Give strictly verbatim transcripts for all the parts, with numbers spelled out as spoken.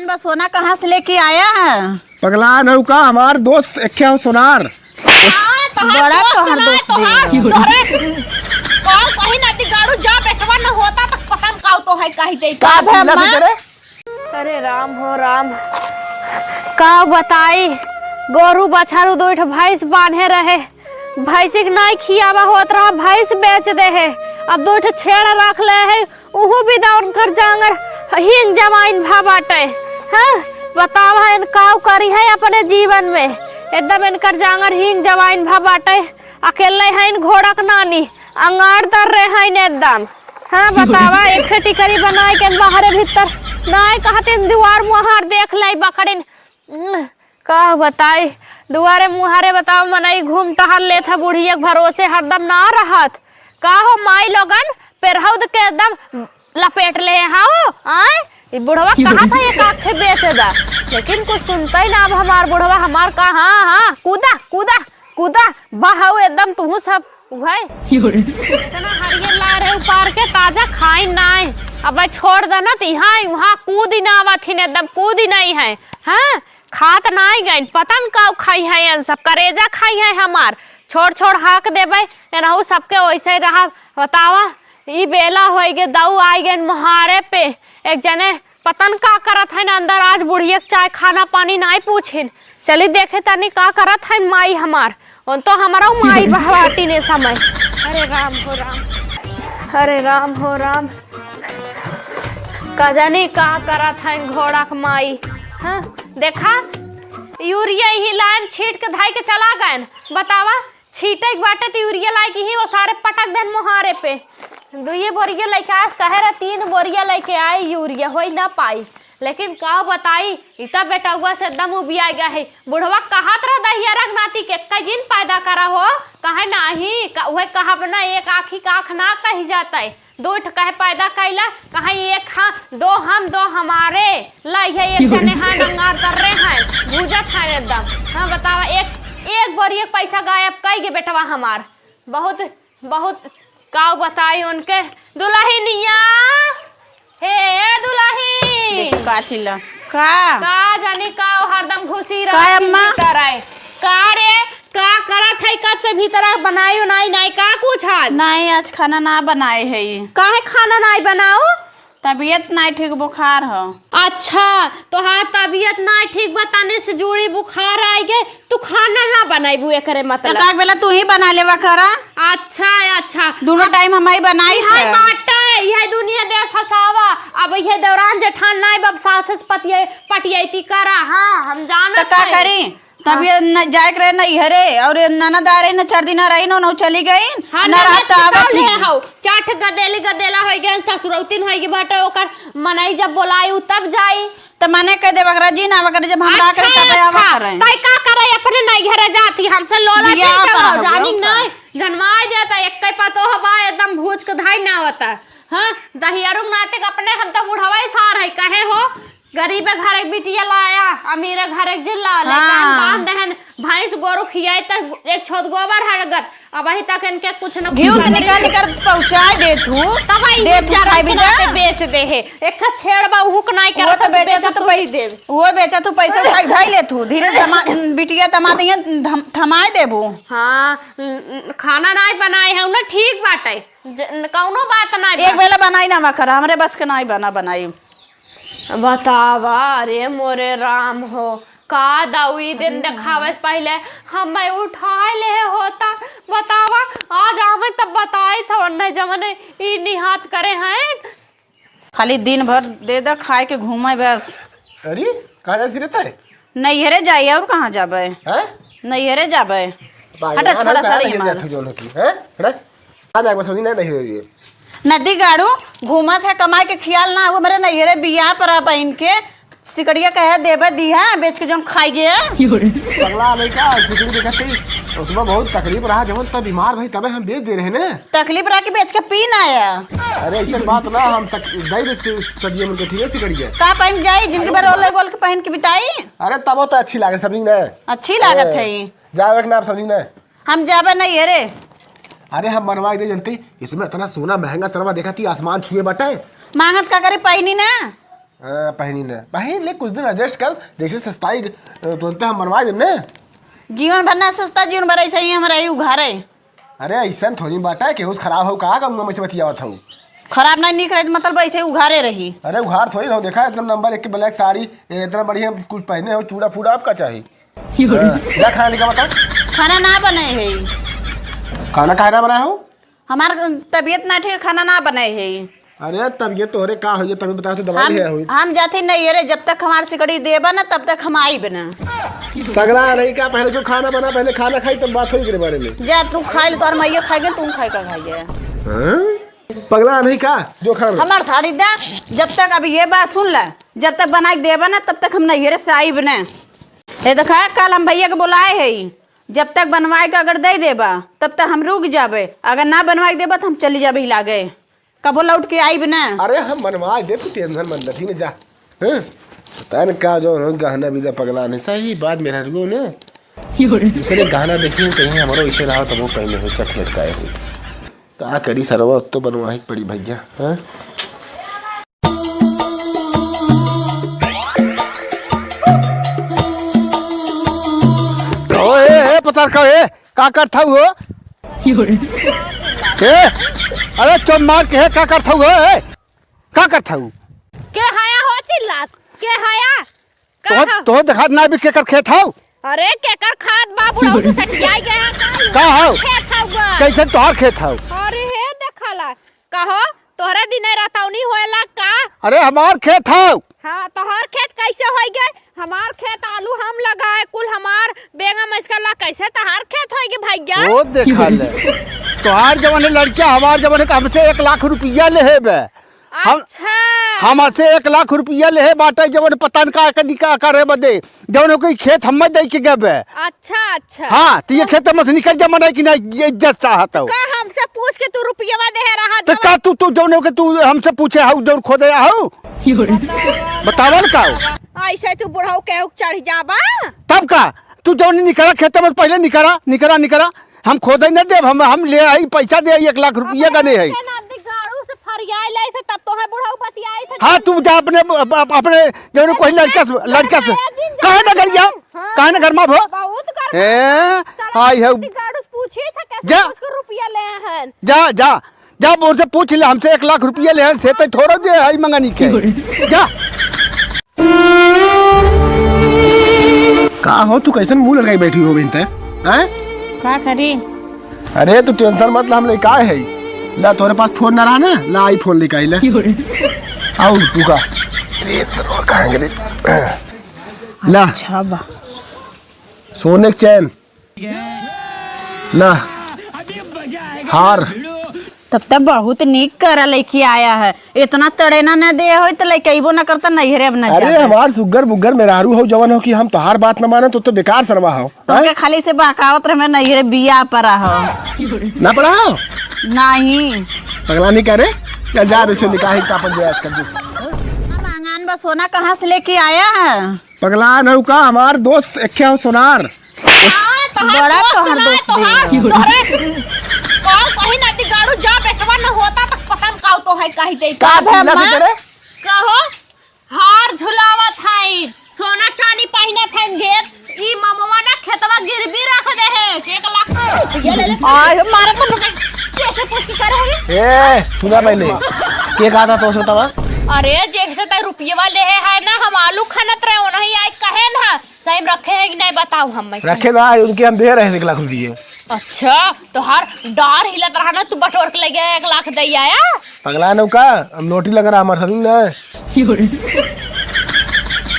बा, सोना कहाँ से लेके आया है? पगला नौका, हमार दोस्त एक है सोनार। हाँ, तोहार बड़ा दोस्त तोहार ना, दोस्त तोहार, दे। तोहरे, कौन कहीं ना दिगाड़ू, जा बेटवा न होता त पटन काऊ तो है कही दे। का का भे पीला अम्मा? से करे? अरे राम हो राम, का बताई, गोरू बछरू दुइ ठो भैंस बान्हे रहे, भैंसी के नाई खियावा होत रहा, भैंस बेच दे है, अब दुइ ठो छेड़ रख ले है, उहू बिदा उनकर जांगर हींग जवाइन भा बाटे। हाँ, बतावा है, काऊ करी है अपने जीवन में, एकदम इनकर जांगर हींग जवाइन भा बाटे। अकेले हईन घोड़क नानी, अंगार दर रहे हईन एकदम। हाँ, बतावा, एक टिकरी बनाए के बाहरे भीतर नाई कहते दुआर मुहार देख लाई बकरिन। उम, का बताई, दुआरे मुहारे बतावा, मनई घूम टहल लेत है, बुढ़िया के भरोसे हरदम ना रहत। का हो माई लोगन, पेरहौद के एकदम लपेट ले है, हाँ हो, आय? ई बुढ़वा कहा था एक आँख बेच दा, लेकिन कुछ सुनता ही ना अब हमार बुढ़वा, हमार का, हाँ, हाँ, कूदा, कूदा, कूदा, बहाऊ एकदम तुहू सब, उहै। इतना हरियर ला रहे उपार के, ताजा खाई नाय। अब छोड़ दे ना, त इहाँ, उहाँ कूदी ना आवत ही, एकदम कूदी नहीं है, हाँ? खात नाई गइन, पता न का खाई है, एन सब करेजा खाई है हमार, छोड़, छोड़ हाक देबै, एनहू सबके वैसे ही रहा, बतावा। ई बेला होई गे, दऊ आई गइन मोहारे पे। एक जने पता न का करत हइन अंदर, आज बुढ़िया के चाय खाना पानी नाई पूछिन। चली देखे तनी का करत हइन माई हमार। उन तो हमरौ माई बहवाटी ने समय। अरे राम हो राम, अरे राम हो राम। का जानी का करत हइन घोड़ा के माई। हाँ, देखा, यूरिया ही लाइन छीट के धाई के चला गएन। बतावा, छीटे के बाटे त यूरिया लाइके ही वो सारे पटक देन मोहारे पे। दुइये बोरिया लइके आस कहे रहे, तीन बोरिया लइके आई यूरिया, होई ना पाई। लेकिन का बताई, इता बेटउआ से एकदम उबिया गया है। बुढ़वा कहत रह दहिया रख नाती के, "कई जिन पैदा करा हो, कहे नाही, क-, उहे कहब ना, एक आँखी का आँख ना कही जाता है।" दो ठो कहे पैदा कैला, कहे एक हाँ, दो हम, दो हमारे, लाई है एक जने हाँ, डंगार कर रहे हैं, भूजत है एकदम। हाँ, बतावा, एक, एक बोरी एक पैसा गायब कई गे बेटवा हमार। बहुत, बहुत काव बताई उनके। दुलहिनिया, हे दुलही। देख का चिल्ला, का? का जानी का हरदम घुसी का रहा अम्मा? भीतर आए। का रे, का करत है? कब से भीतर आ, बनाई उनाई नाई का कुछ आज? नाई, आज खाना ना बनाए है। काहे खाना नाई बनाओ? तबीयत नाई ठीक, बुखार ह। अच्छा, तोहार तबीयत नाई ठीक बा, तने से जोड़ी बुखार आइ गे, तू खाना ना बनाइबू, एकरे मतलब। एक आध बेला तू ही बना लेवा करा। अच्छा, अच्छा। दोनों अब टाइम हम ही बनाई इहे थे। बाटे, इहे दुनिया देश हसावा। अब इहे दौरान जेठान नाई बा, सास से पतिये, पटियैती करा। हाँ, हम जानत तो का हई। करी? तब हाँ। ये न जाए के रहे नैहरे, और ये ननद आ रही न, चार दिन रही न, न चली गई, हाँ, न ननद रात के आवत कौन ही। है हौ? चाठ गदेली गदेला होइ गए, ससुरौतिन होइ गए बाटे, ओकर मनई जब बोलाई उ तब जाई। त मने कह दे बकरा जी ना, बकरा जब हमरा अच्छा, करे तब आवा अच्छा। करे। तै का करे अपने नैहरे जाती, हमसे लोला बियाह ठीक है, पर हो जानी गया। नहीं, जनमाए जाता, एक पतोह बा, एकदम भूज के धाई ना आवता। हाँ, दहियरुक नाते के अपने हम तो बुढ़वा ही सार है, कहे हो? गरीब घर एक बिटिया लाया, अमीर घर एक जिल्ला, लेकिन हाँ। बांध दहन, भैंस गोरू खियाए त एक छोद गोबर हड़गत, अबही तक इनके कुछ न कुछ घिउ त बदले निकाल नहीं। निकाल पहुँचाए दे तू, तब आई दे तू जरा खाई के बिदा। नाते बेच दे है, एक छेड़ बा उहू के नाई वो करत तो है, बेचा बेचा तू तो तू ही पैसा, देब। वो बेचा तू पैसा उठा के धई ले तू, धीरे से दमा-, बिटिया दमाद यहाँ धम-, थमाए देबू। हाँ, न-, न-, खाना नाई बनाए है ना, ठीक बाटे, ज-, न-, कौनो बात नाई एक बा। बेला बनाई ना मखरा, हमरे बस के नाई बना बनाई। बतावा, अरे मोरे राम हो, का दऊ ई दिन देखावे से पहिले हमें उठाए ले होता। बतावा, आज आवे तब बताई था, नहीं जमने ई निहात करे हैं। खाली दिन भर दे दे खाए के घूमे बस। अरे, कहाँ जाए रहता है? नैहरे जाई, और कहाँ जाबे? हैं? नैहरे जाबे। बाई, हटा, ना, थोड़ा ना, सा ना, रही ना, हमारा। ना, जो होती, हैं? हटा। आ जाए, बस होगी ना, नहीं होगी। नदी गाड़ू घूमत है, कमाए के ख्याल ना हो, मेरे नैहरे बियाह पर आ बहन के सिकड़िया कहे देबे दी है, बेच के जौन खाई गए। पगला लइका, सिकड़ी देखत ही, उसमें बहुत तकलीफ रहा, जब तब बीमार भाई, तबे हम बेच दे रहे ने। तकलीफ रहा कि बेच के पी ना आया। अरे, ऐसे बात ना, हम सक-, दे दे सि-, सदिया मन के, ठीक है, सिकड़िया। का पहन जाई, जिंदगी भर ओले गोल के पहन के बिताई? अरे, तब तो अच्छी लागे, समझी ना? अच्छी लागत ए, है ई। जावे के ना, आप समझी ना? हम जाबे नहीं, अरे। अरे, हम मनवा के दे जनती, इसमें इतना सोना महंगा सनवा देखा थी, आसमान छुए बाटे। मांगत का करे, पाई नहीं ना। हाँ, पहिनी ना। पहिन ले, कुछ दिन adjust कर, जैसे सस्ताई, अ, तुरंते हम बनवा देब ना। जीवन भर ना सस्ता, जीवन भर ऐसे ही हम रही उघारे। अरे, ऐसन थोड़ी बात है, केहू से खराब हो, कहाँ का मुँह में से बतियावत हो? खराब नहीं, निक रही, मतलब ऐसे उघारे रही। अरे, उघार थोड़ी रहो, देखा, एकदम number एक के black साड़ी, ए, इतना बढ़िया कुछ पहने हो, चूड़ा फूड़ा, आपका चाही? हाँ, जा खाना लेके बता। खाना ना बने है। खाना काहे ना बनाए हो? हमार तबीयत ना ठीक, खाना ना बने है। अरे तबीयत तोहरे का होइए, तबीयत बताओ तो दवाई हम, ले आओ। हम जाते नहीं रे, जब तक हमार सिकड़ी देबा ना तब तक हम आइब ना। पगला नहीं का, पहले जो खाना बना, पहले खाना खाई तब बात होई एकरे बारे में। जा तू खाई ले, तोहर मैया खाएगे, तू खाई का खाइए। हाँ? पगला नहीं का, जो खाना बना। हमार साड़ी दे, जब तक अब ये बात सुन ले, जब तक बना के देबा ना तब तक हम नहीं रे से आइब ना। ए देखा, कल हम भैया के बोलाए है, जब तक बनवाए के अगर दे देबा, तब तक हम रुक जाबे, अगर ना बनवाए के देबा, तो हम चली जाबे लागे, कबो लौट के आइब ना। अरे, हम बनवाए दे, तू tension मत ले, ठीक है, जा। हैं? पता न का जो उन्होंने गहना भी दे पगला ने, सही बात मेरा रुको ने। दूसरे गहना देखिए, कहीं हमारो इसे रहा तो वो पहले हो, चट लटकाए हो। का करी सरवा, अब तो बनवाही के पड़ी भैया, हाँ? ओ, ए, ए, पतार का, ए, का करत हऊ हो? ए, अरे चोर मार के, ए, का करत हऊ हो, ए? का करत हऊ? के हया हो चिल्लात? के हया? का तोह, हौ? तोह देखात ना भी केकर खेत हौ? अरे, केकर खात बा, बुढ़ऊ तो सठियाई गया का? का हौ? खेत हौ बा। कैसे तोहार खेत हौ? अरे, हे देखला। कहो, तोहरे दिने रतौनी होएला का? अरे, हमार खेत हौ। हाँ, तोहार खेत कैसे होई गए? हमार खेत आलू हम लगाए, कुल हमार बेंगा मस्का ला, कैसे तोहार खेत होई गए भैया? ओ देखा ले। तोहार जवन है लड़किया, हमार जवन है, हमसे एक लाख रुपया लेहे बे। हम, अच्छा। हमसे एक लाख रुपया लेहे बाटे, जवन पता न का के निका करे बदे, जवन कोई खेत हम्मे दे के गबे। अच्छा, अच्छा। हाँ, तो ये खेत में से निकल जा, मने कि नहीं, ये इज्जत चाहत हो। का हमसे पूछ के तू रुपया देहे रहा तो जवन? का तू, तू जवन के तू हमसे पूछे हऊ, जवन खोदे हऊ? बतावल का हो? ऐसे तू बुढ़ऊ के चढ़ जाबा? तब का? तू जवन निकरा खेत में, पहले निकरा, निकरा, निकरा। हम खोदे न देब, हम, हम ले आई, पैसा दे आई, एक लाख रुपया अपने गने है। से ना दिगाड़ू से फरियाई लाई से, तब तो है बुढ़ऊ बतियाई थे। हाँ, तू जा अपने, अप-, अप-, अपने जौन कोई लड़का से, लड़का से। काहे ना घर जाओ? हाँ। काहे ना घर में भो? बहुत कर ए, आई है। दिगाड़ू से पूछी था कैसे जा। उसको रुपया ले हैं। जा, जा, जा, उनसे पूछ ले, हमसे एक लाख रुपया ले हैं, से तो थोड़ा दे आई मंगानी के। जा। का हो, तू कैसन मुंह लटकाई बैठी हो बिनते? हैं? का करी? अरे, तू tension मत ला, हम लइका है। ला, तोरे पास फोन ना रहा ना, ला, आई फोन लेके आई, ला। क्यों रे? आऊ, तू का? अरे, सरवा कहाँ गेले? ला। अच्छा बा। सोने के चैन। ला, हार। तब तब बहुत नीक करा लेके आया है। इतना तड़ेना न दे होई त लेके अइबो न करता नैहरे अब न अरे जाता। हमार सुग्गर बुग्गर मेहरारू हो जवन हो कि हम तोहार बात न माने तो, तो बेकार सरवा हो। तोके हैं? खाली से बहकावत रहे, मैं नैहरे बिया परा हो। ना पड़ा हो? नहीं। पगला नहीं करे? चल जा, दूसरे निकाह ही तापन जो आज कर दू। ना मांगान बा सोना कहाँ से लेके आया है? पगला न हो का, हमार दोस्त एक हो सोनार। हाँ, तोहार बड़ा दोस्त तोहार ना, दोस्त तोहार, दे। तोहरे, कौन कहीं ना दिगाड़ू, जा बेटवा न होता त पता न काऊ तो है कही दे। का का भे पीला अम्मा? से करे? कहो, हार झुलावत है, सोना चानी पहिनत है ढेर, ई ममवा ना खेतवा गिरवी रख दे है, एक लाख रुपया ले ले। आय, मारा तो कैसे पूछ के करे है? ए, सुना पहले, के कहा था तो सोतवा? अरे, जैसे तय रुपया ले है ना, हम आलू खनत रहे, नहीं आए कहे ना, सही में रखे हैं कि नहीं बताओ हम में से। रखे ना, उनके हम दे रहे हैं एक लाख रुपये। अच्छा, तोहार डार हिलत रहा ना, तू बटोर के ले गया, एक लाख दे आया। पगला नौका, हम नोटी लग रहा हमारे समझ ना।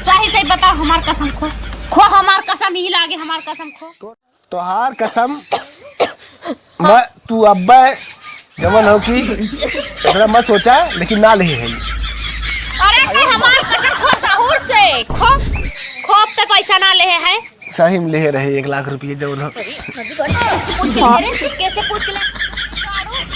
सही सही बताओ, हमार कसम खो, खो हमार कसम ही लागे, हमार कसम खो। तोहार कसम, मैं, तू अब्बे जवन हो कि इतना मत सोचा, लेकिन ना लेहे है। अरे, ते हमार कसम खो सहूर से, खो, खो अब ते पैसा ना लेहे है। सही में लेहे रहे एक लाख रुपये जवन हो। पूछ के ले रे, कैसे पूछ के ले?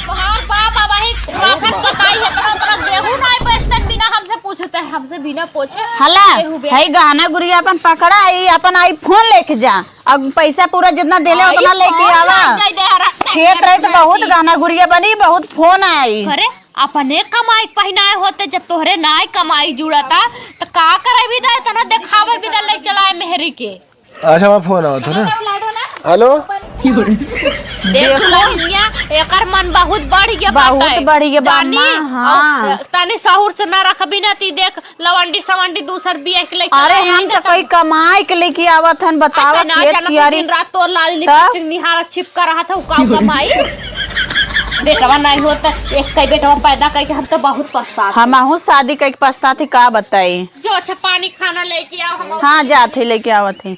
तोहार बाप अब वही राशन बताई है, इतना, इतना गेहूं ना बेचतन बिना हमसे पूछते, हमसे बिना पूछे। हला, गेहूं बेच है गहना गुरिया अपन पकड़ा, ई अपन iPhone लेके जा। अब पैसा पूरा जितना देले आई उतना लेके फोन आवा। लग गई दे हरा-, खेत रहे तो बहुत गहना गुरिया बनी, बहुत फोन आई। अरे, अपने कमाई के पहिनाए होते, जब तोहरे नाय कमाई जुड़ता, त का करे बिदा, इतना देखावे बिदा ले चलाए मेहरी के। अच्छा, हमार फोन आवत है ना। हेलो। देख दुल्हनिया, एकर मन बहुत बढ़ गया बहुत बाटे। बढ़ गया बा, जानी, अम्मा, हाँ। और तनी सहूर से ना रखबी ना, ती देख लवंडी सवंडी दूसर बियाह के लेके अरे, आई हम हम तो त कई कमाई के लेके आवत हन, बतावा, अरे ना खेत जानत कियारी। दिन रात तोर लाली तब? लिपस्टिक निहारा चिपका रहा था, उ का कमाई? बेटवा नहीं होत, एक कई बेटवा पैदा करके हम तो बहुत पछतात। हमहू शादी करके पछतात ही, का बताई। जो अच्छा पानी खाना लेके आओ, हम हाँ, जात ही लेके आवत ही।